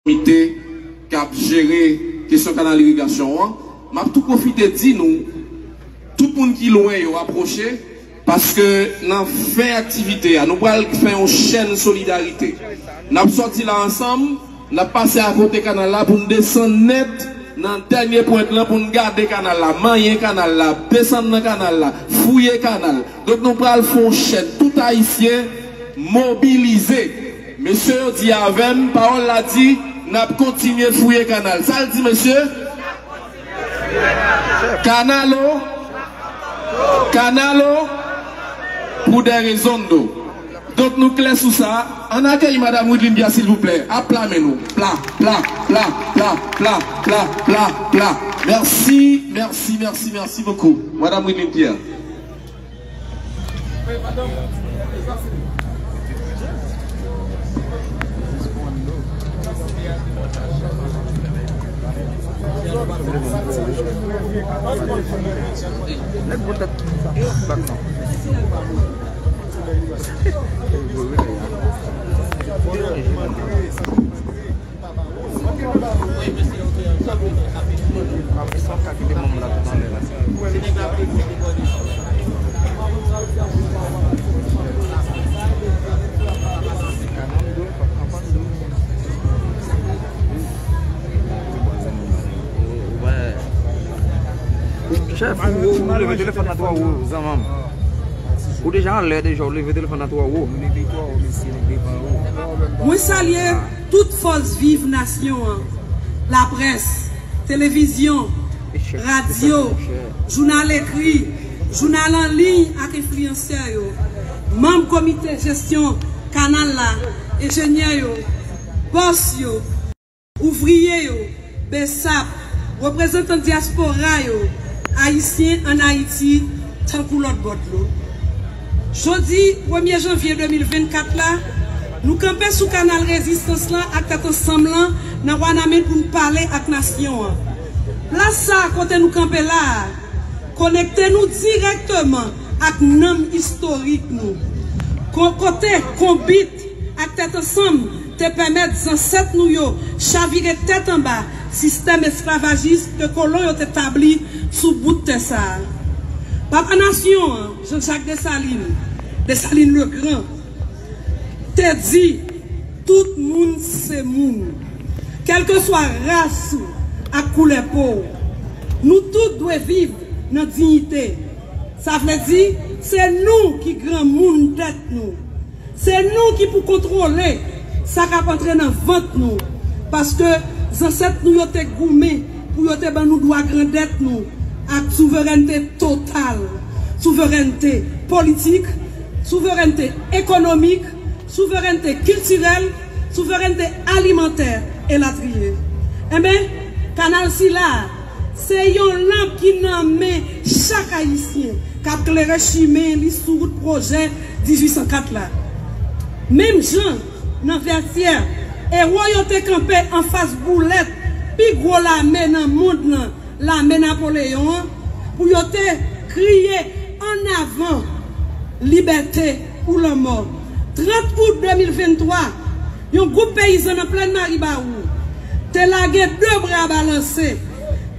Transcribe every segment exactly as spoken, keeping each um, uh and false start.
komite k ap jere kesyon kanal irigasyon an. M ap tou pwofite di nou, tout moun ki lwen yo apwoche, paske nan fen aktivite a, nou pral fè yon chèn solidarite. N ap sòti la ansanm, n ap pase akote kanal la pou n desann nèt nan dènye pwent lan pou n gade kanal la, manyen kanal la, desann nan kanal la, fouye kanal. Donk nou pral fè yon chèn, tout Ayisyen mobilize. Mesye yo di avè m, pawòl la di, n ap kontinye fouye kanal. Sa l di, mesye? Kanalo, kanalo, pou dè rezon do. Donk nou klè sou sa. Ann akeyi Madam Wideline Pierre, silvouplè. Apla men nou. Pla, pla, pla. Mèsi, mèsi, mèsi, mèsi bokou. Madam Wideline Pierre. Chèf, ou, ou leve telefòn nan twò wo, zanmi m. Ou deja anlè deja, ou leve telefòn nan twò wo. Mwen salye tout fòs viv nasyon an, laprès, televizyon, radyo, jounal ekri, jounal an liy ak enfliyansè yo, manm komite jesyon kanal la, enjenyè yo, bòs yo, ouvriye yo, BSAP, reprezantan dyaspora yo, Ayisyen ann Ayiti tankou lòt bò dlo. Jodi premye janvye de mil vennkat la, nou kanpe sou kanal rezistans lan ak tèt ansanm lan nan Wanament pou n pale ak nasyon an. Plas sa a kote nou kanpe la a konekte nou dirèkteman ak nanm istorik nou. Ko-, kote konbit ak tèt ansanm te pèmèt zansèt nou yo chavire tèt anba sistèm esklavajis ke kolon yo te tabli sou bout tè sa a. Papa nasyon an, Jean Jacques Dessalines, Dessalines le Grand, te di, tout moun se moun, kèlkeswa ras ou ak koulè po w. Nou tout dwe viv nan diyite. Sa vle di, se nou ki granmoun tèt nou. Se nou ki pou kontwole sa k ap antre nan vant nou, paske zansèt nou yo te goumen pou yo te ban nou dwa grandèt nou ak souverènte total, souverènte politik, souverènte ekonomik, souverènte kiltirèl, souverènte alimantè, elatriye. Enben, kanal sila a, se yon lanp ki nan men chak Ayisyen k ap klere chimen li sou wout pwojè dizuit san kat la. Menm jan, nan Vètyè, ewo yo te kanpe anfas boulèt pi gwo lame nan mond lan, lame Napoleyon an, pou yo te kriye, "Ann avan, libète ou lanmò." Trant out de mil venntwa, yon gwoup peyizan nan Plèn Maribawou te lage de bra balanse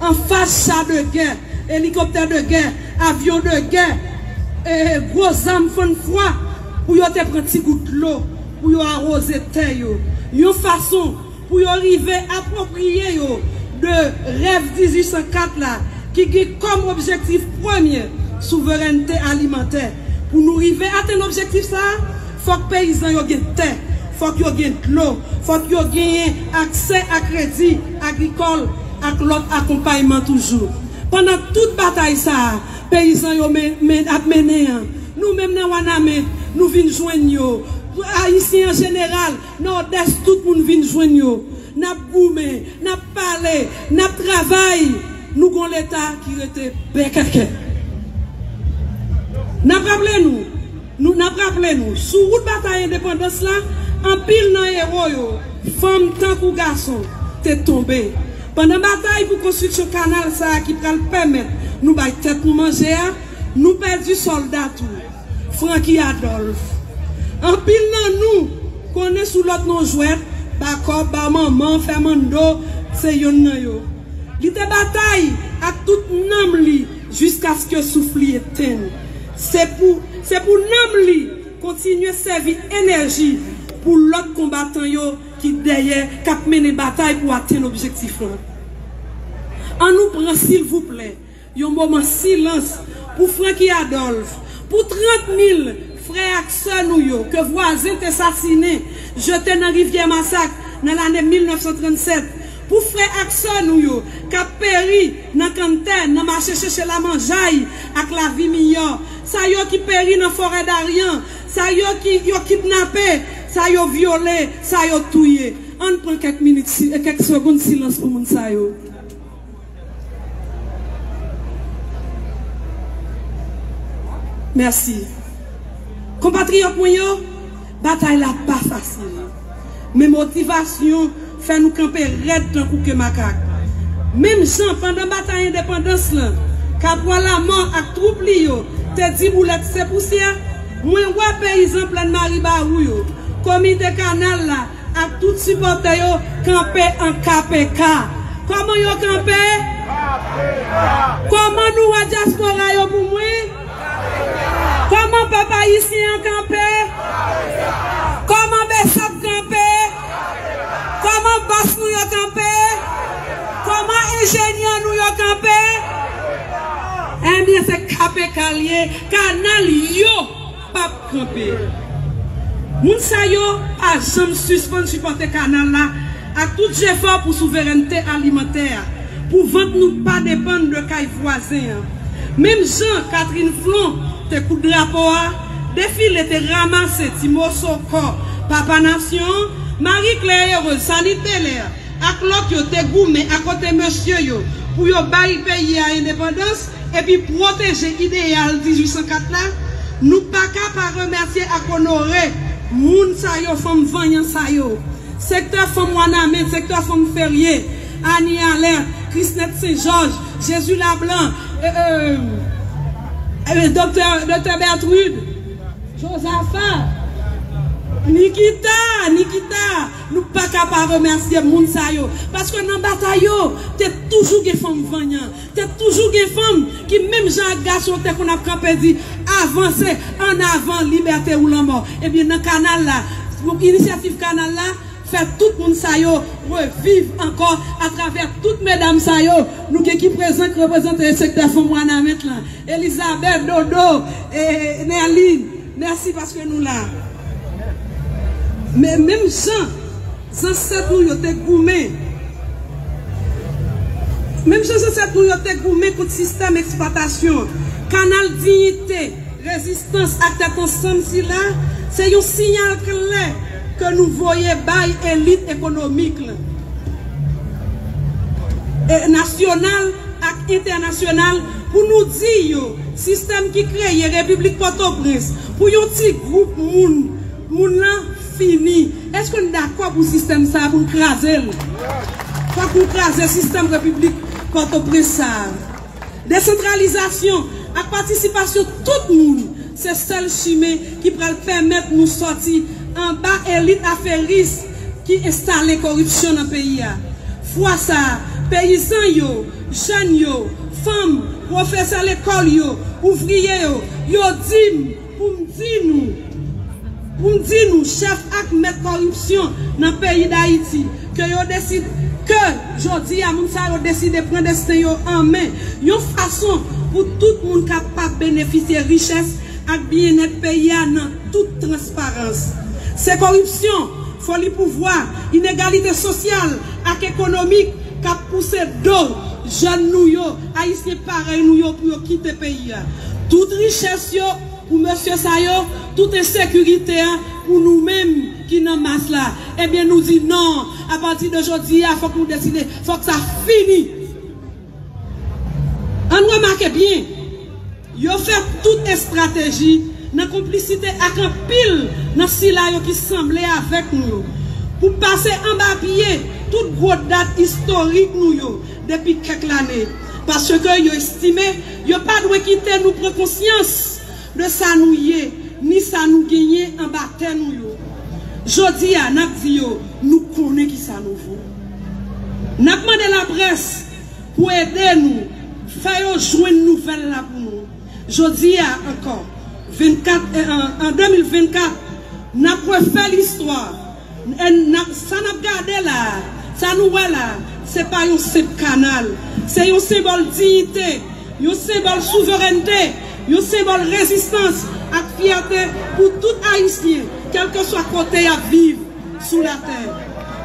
anfas cha de gè, elikoptè de gè, avyon de gè, e gwo zam fann fwa pou yo te pran ti gout dlo pou yo awoze tè yo. Yon fason pou yo rive apwopriye yo de rèv dizuit san kat la, ki gen kòm objektif premye souverènte alimantè. Pou nou rive atenn objektif sa a, fòk peyizan yo gen tè, fòk yo gen dlo, fòk yo genyen aksè a kredi agrikòl ak lòt akonpayman toujou. Pandan tout batay sa a, peyizan yo men, men, ap mennen an, nou menm nan Wanament, nou vin jwenn yo. Ayisyen an jeneral, Nòdès, tout moun vin jwenn yo. N ap goumen, n ap pale, n ap travay. Nou gon Leta ki rete bèkèkè. N ap raple nou, nou, n ap raple nou, sou wout batay endepandans la, anpil nan ewo yo, fanm tankou gason, te tonbe. Pandan batay pou konstriksyon kanal sa a ki pral pèmèt nou bay tèt nou manje a, nou pèdi sòlda tou. Francky Adolphe. Anpil nan nou konnen sou lòt non jwèt, Bakòp, Bamanman, Fèmando, se yonn nan yo. Li te batay ak tout nanm li jiskaske souf li etenn. Se pou, se pou nanm li kontinye sèvi enèji pou lòt konbatan yo ki dèyè, k ap mennen batay pou atenn objektif lan. An nou pran, silvouplè, yon moman silans pou Francky Adolphe, pou trant mil frè ak sè nou yo ke vwazen te sasinen, jete nan rivyè Masak nan lane mil nèf san trannsèt, pou frè ak sè nou yo k ap peri nan kanntè, nan mache chèche lamanjay ak lavi miyò, sa yo ki peri nan forè Daryan, sa yo ki yo kidnape, sa yo vyole, sa yo touye. Ann pran kèk minit, si- kèk segonn silans pou moun sa yo. Mèsi. Konpatriyòt mwen yo, batay la pa fasil. Men motivasyon fè nou kanpe rèd tankou ke makak. Menm jan pandan batay endepandans lan, Kapwa Lamò ak twoup li yo te di boulèt se pousyè, mwen wè peyizan Plèn Maribawou yo, komite kanal la, ak tout sipòtè yo kanpe an K P K. Kòman yo kanpe? Kòman nou wè dyaspora yo pou mwen? Kòman pèp ayisyen an kanpe? Kòman Besap kanpe? Kòman bòs nou yo kanpe? Kòman enjenyè nou yo kanpe? Ebyen, se K P K l ye, kanal yo p ap kanpe. Moun sa yo pa janm sispann sipòte kanal la ak tout jefò pou souverènte alimantè a, pou vant nou pa depann de kay vwazen an. Menm jan Catherine Flon te koud drapo a, Defile te ranmase ti moso kò papa nasyon an, Marie Claire Heureuse, Sanit Belair, ak lòt yo te goumen akote mesye yo pou yo bay peyi a endepandans epi pwoteje ideyal dizuit san kat la, nou pa ka pa remèsye ak onore moun sa yo, fanm vanyan sa yo. Sektè fanm Wanament, sektè fanm Ferye, Annie Alerte, Chrisnette Saint Georges, Jésus Lablanc, euh, euh, euh, doktè, doktè Bertrude, Josaphat, Nikita, Nikita, nou pa ka pa remèsye moun sa yo. Paske nan batay yo, te toujou gen fanm vanyan. Te toujou gen fanm ki, menm jan ak gason, te konn ap kanpe di, avanse, an avan, libète ou lanmò. Ebyen, nan kanal la, pou inisyativ kanal la, fè tout moun sa yo reviv ankò atravè tout medam sa yo nou gen ki prezan, ki reprezante sektè fanm Wanament lan. Elizabeth, Dodo, e, Nerline, mèsi paske nou la. Men menm jan zansèt nou yo te goumen, menm jan zansèt nou yo te goumen kont sistèm eksplwatasyon, kanal diyite, rezistans ak tèt ansanm sila, se yon siyal klè ke nou voye bay elit ekonomik lan, e nasyonal ak entènasyonal, pou nou di yo, sistèm ki kreye Repiblik Pòtoprens pou yon ti gwoup moun, moun lan fini. Èske n dakò pou sistèm sa a, pou n kraze l? Fòk nou kraze sistèm Repiblik Pòtoprens sa a. Desantralizasyon ak patisipasyon tout moun se sèl chimen ki pral pèmèt nou sòti anba elit aferis ki enstale koripsyon nan peyi a. Fwa sa a, peyizan yo, jèn yo, fanm, pwofesè lekòl yo, ouvriye yo, yo di m pou m di nou, pou m di nou, chèf ak mèt koripsyon nan peyi Dayiti, ke yo deside, ke jodi a moun sa yo deside pran desten yo an men, yon fason pou tout moun kapab benefisye richès ak byennèt peyi a nan tout transparans. Se koripsyon, foli pouvwa, inegalite sosyal ak ekonomik k ap pouse do jèn nou yo, ayisyen parèy nou yo, pou yo kite peyi a. Tout richès yo pou mesye sa yo, tout ensekirite a pou nou menm ki nan mas la. Ebyen, nou di non. Apati de jodi a, fòk nou deside, fòk sa fini. Ann remake byen, yo fè tout estrateji nan konplisite ak anpil nan sila yo ki sanble avèk nou yo, pou pase anba pye tout gwo dat istorik nou yo depi kèk lane. Paske yo estime yo pa dwe kite nou pran konsyans de sa nou ye, ni sa nou genyen anba tè nou yo. Jodi a, n ap di yo, nou konnen ki sa nou vo. N ap mande laprès pou ede nou, fè yo jwenn nouvèl la pou nou. Jodi a ankò, vennkat, eh, an, an de mil vennkat, n ap refè listwa. E n ap, sa n ap gade la a, sa nou wè la a, se pa yon senp kanal. Se yon senbòl diyite, yon senbòl souverènte, yon senbòl rezistans ak fyète pou tout Ayisyen, kèlkeswa kote y ap viv sou latè.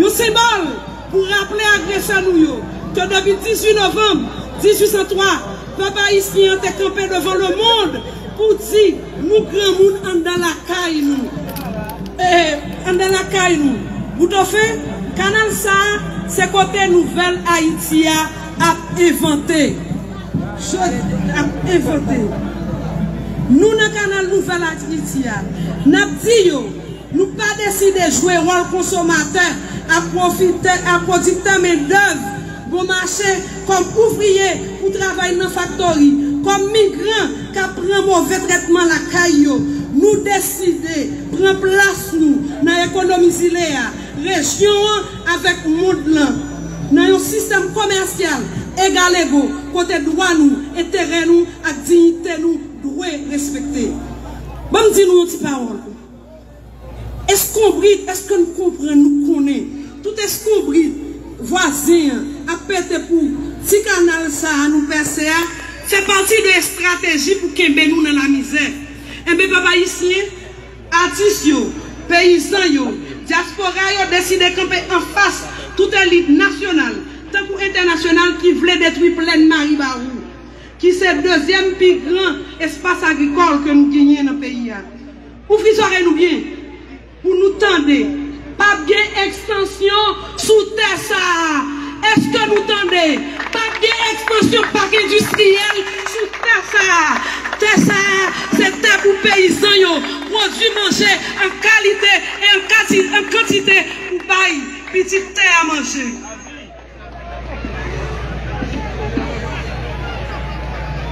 Yon senbòl pou raple agresè nou yo ke depi dizuit novanm dizuit san twa, pèp ayisyen an te kanpe devan lemonn pou di nou granmoun anndan lakay nou. E, anndan lakay nou. Boutofen, kanal sa a, se kote nouvèl Ayiti a ap envante. Jodi ap envante. Nou nan kanal nouvèl Ayiti a. N ap di yo, nou pa deside jwe wòl konsomatè ak pwofitè, ak pwodiktè mendèv bon mache, kòm ouvriye pou travay nan faktori, kòm migran k ap pran move trètman lakay yo. Nou deside pran plas nou nan ekonomi zile a, rejyon an avèk mond lan, nan yon sistèm komèsyal egalego kote dwa nou, enterè nou ak diyite nou dwe respekte. Ban m di nou yon ti pawòl. Eskonbrit, èske n konprann, nou konnen? Tout eskonbrit vwazen an ap pete pou ti kanal sa a nou pèse a, fè pati de estrateji pou kenbe nou nan lamizè. Enben, pèp ayisyen, atis yo, peyizan yo, dyaspora yo deside kanpe anfas tout elit nasyonal tankou entènasyonal ki vle detwi plèn Maribawou, ki se dezyèm pi gran espas agrikòl ke nou genyen nan peyi a. Ouvri zòrèy nou byen pou nou tande. P ap gen ekstansyon sou tè sa a. Èske nou tande? P ap gen ekstansyon pak endistriyèl sou tè sa a. Tè sa a, se tè pou peyizan yo pwodui manje an kalite e an kati-, an kantite pou bay pitit tè a manje.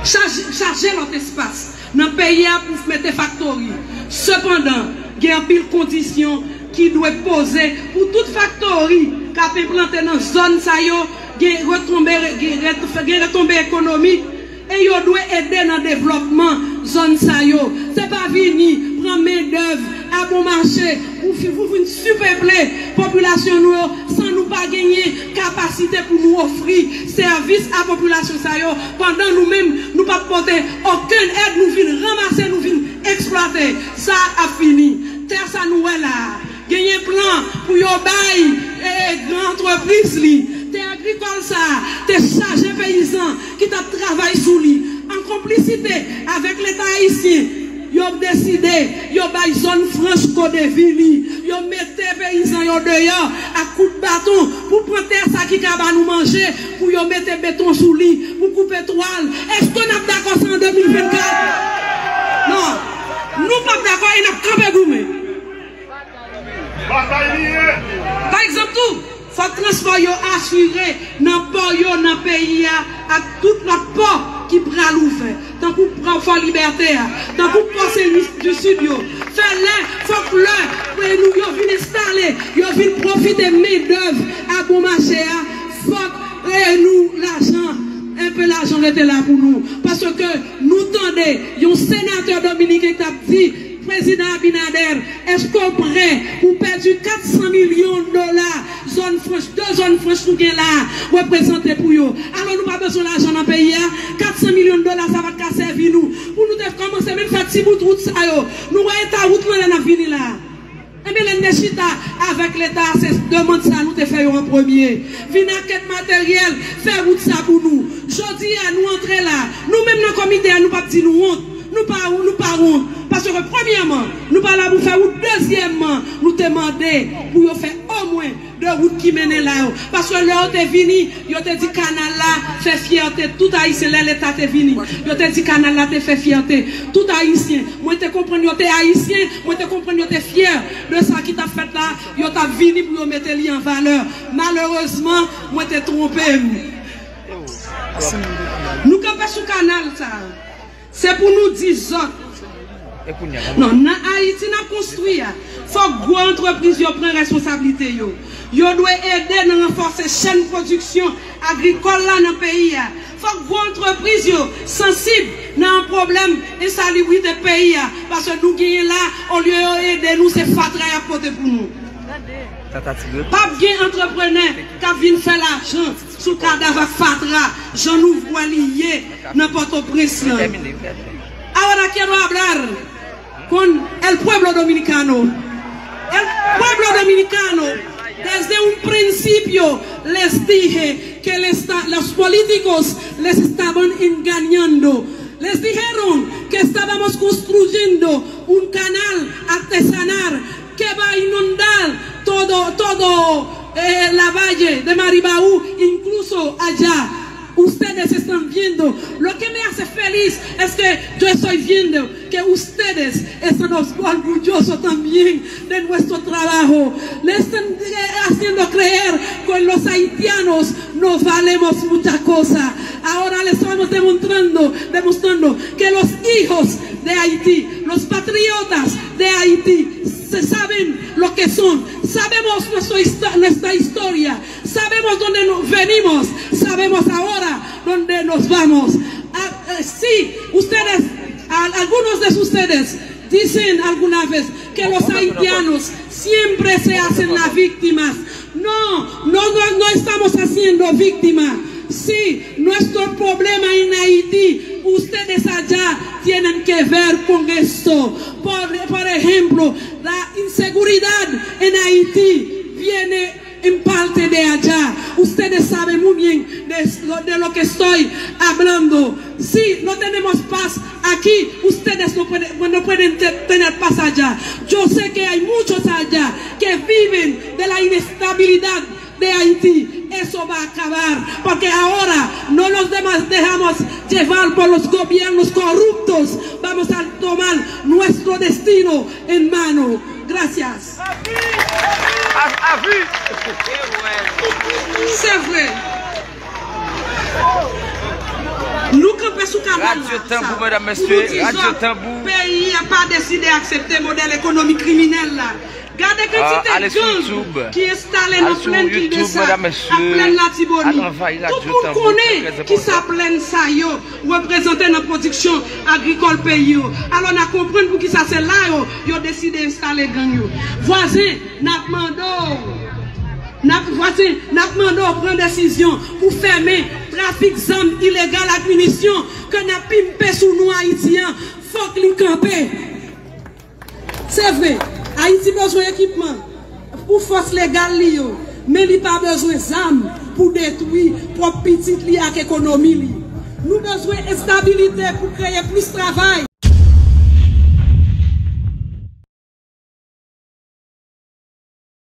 Chaje, chaje lòt espas nan peyi a pou mete faktori. Sepandan, gen anpil kondisyon ki dwe poze pou tout faktori k ap enplante nan zòn sa yo gen retonbe, gen ret-, gen retonbe ekonomik e yo dwe ede nan devlòpman zòn sa yo. Se pa vini pran mendèv a bon mache pou fi-, pou vin sipeple popilasyon nou yo san nou pa genyen kapasite pou nou ofri sèvis a popilasyon sa yo, pandan nou menm, nou p ap pote okenn èd, nou vin ranmase, nou vin eksplwate. Sa ap fini. Tè sa nou wè la a, genyen plan pou yo bay, e, gran antrepriz li. Tè agrikòl sa a te chaje peyizan ki t ap travay sou li. An konplisite avèk Leta ayisyen, yo deside, yo bay zòn franch Kodevi li. Yo mete peyizan yo deyò ak kout baton pou pran tè sa ki ka ba nou manje, pou yo mete beton sou li, pou koupe twa l. Èske n ap dakò sa an de mil vennkat? Non. Nou p ap dakò e n ap kanpe goumen. Batay li ye! Pa egzanp tou, fòk transpò yo asire nan pò yo nan peyi a ak tout lòt pò ki pral ouvè, tankou pò Fò Libète a, tankou pò Sen Lwi di Sid yo. Fè lè, fòk lè, pou nou yo vin enstale, yo vin pwofite mendèv a bon mache a, fòk, e, nou lajan, enpe lajan rete la pou nou. Paske nou tande yon senatè dominiken k t ap di, Prezidan Abinader, èske w prè pou pèdi kat san milyon dola zòn franch, de zòn franch nou gen la a, reprezante pou yo? Alò nou pa bezwen lajan nan peyi a? Kat san milyon dola sa pa t ka sèvi nou pou nou te kòmanse menm fè ti bout wout sa yo? Nou wè eta wout lan lè n ap vini la a. Enben, lè n te chita avèk Leta, se demann sa nou te fè yo an premye. Vin ak èd materyèl, fè wout sa pou nou. Jodi a, nou antre la. Nou menm nan komite a, nou p ap di nou wont. Nou pa, nou pa wont. Paske premyèman, nou pa la pou fè wout. Dezyèmman, nou te mande pou yo fè omwen de wout ki mennen la yo. Paske lè yo te vini, yo te di kanal la fè fyète tout Ayisyen. Lè Leta te vini, yo te di kanal la te fè fyète tout Ayisyen. Mwen te konprann yo te Ayisyen, mwen te konprann yo te fyè de sa ki t ap fèt la. Yo t ap vini pou yo mete li an valè. Malerezman, mwen te twonpe m. Nou kanpe sou kanal sa a. Se pou nou di zòt. Non, nan Ayiti n ap konstwi a, Fòk gwo antrepriz yo pran responsablite yo. Yo dwe ede nan ranfòse chèn pwodiksyon agrikòl la nan peyi a. Fòk gwo antrepriz yo sansib nan pwoblèm ensalibrite peyi a, paske nou genyen la, olye yo ede nou, se fatra y ap pote pou nou. P ap gen antreprenè k ap vin fè lajan sou kadav ak fatra, jan nou vwè li ye nan Pòtoprens lan. Ahora quiero hablar con el pueblo dominicano. El pueblo dominicano, desde un principio les dije que les políticos les estaban engañando. Les dijeron que estábamos construyendo un canal artesanal que va a inundar todo, todo eh, la valle de Maribaú, incluso allá. Ustedes están viendo. Lo que me hace feliz es que yo estoy viendo que ustedes están orgullosos también de nuestro trabajo. Le están eh, haciendo creer que los haitianos no valemos mucha cosa. Ahora le estamos demostrando, demostrando que los hijos de Haití, los patriotas de Haití, se saben lo que son. Sabemos nuestro histo- nuestra historia. Sabemos dónde nos venimos. Sabemos ahora dónde nos vamos. Ah, eh, sí, ustedes, a- algunos de ustedes dicen alguna vez que los haitianos siempre se hacen las víctimas. No, no, no, no estamos haciendo víctima. Sí, nuestro problema en Haití, ustedes allá tienen que ver con esto. Por, por ejemplo, la inseguridad en Haití viene en parte de allá. Ustedes saben muy bien de, de lo que estoy hablando. Si no tenemos paz aquí, ustedes no pueden, no pueden te- tener paz allá. Yo sé que hay muchos allá que viven de la inestabilidad de Haití. Eso va a acabar, porque ahora no nos dejamos llevar por los gobiernos corruptos. Vamos a tomar nuestro destino en mano. Gracias. A, a vi. Se vre. Nou kanpe sou kanal la, Radyo Tanbou, medam, mesye, Radyo Tanbou. Peyi a pa deside aksepte modèl ekonomi kriminèl la. Gade kantite gang ki enstale nan plèn Kildesat ak plèn Latibonit. Tout moun konnen kisa plèn sa yo reprezante nan pwodiksyon agrikòl peyi yo. Alò, n a konprann poukisa se la yo, yo deside enstale gang yo. Vwazen, n ap mande w, n ap, vwazen, n ap mande w pran desizyon pou fèmen trafik zam ilegal ak minisyon ke n ap pimpe sou nou Ayiti an. Fòk li kanpe. Se vre, Ayiti bezwen ekipman pou fòs legal li yo, men li pa bezwen zam pou detwi pwòp pitit li ak ekonomi li. Nou bezwen estabilite pou kreye plis travay.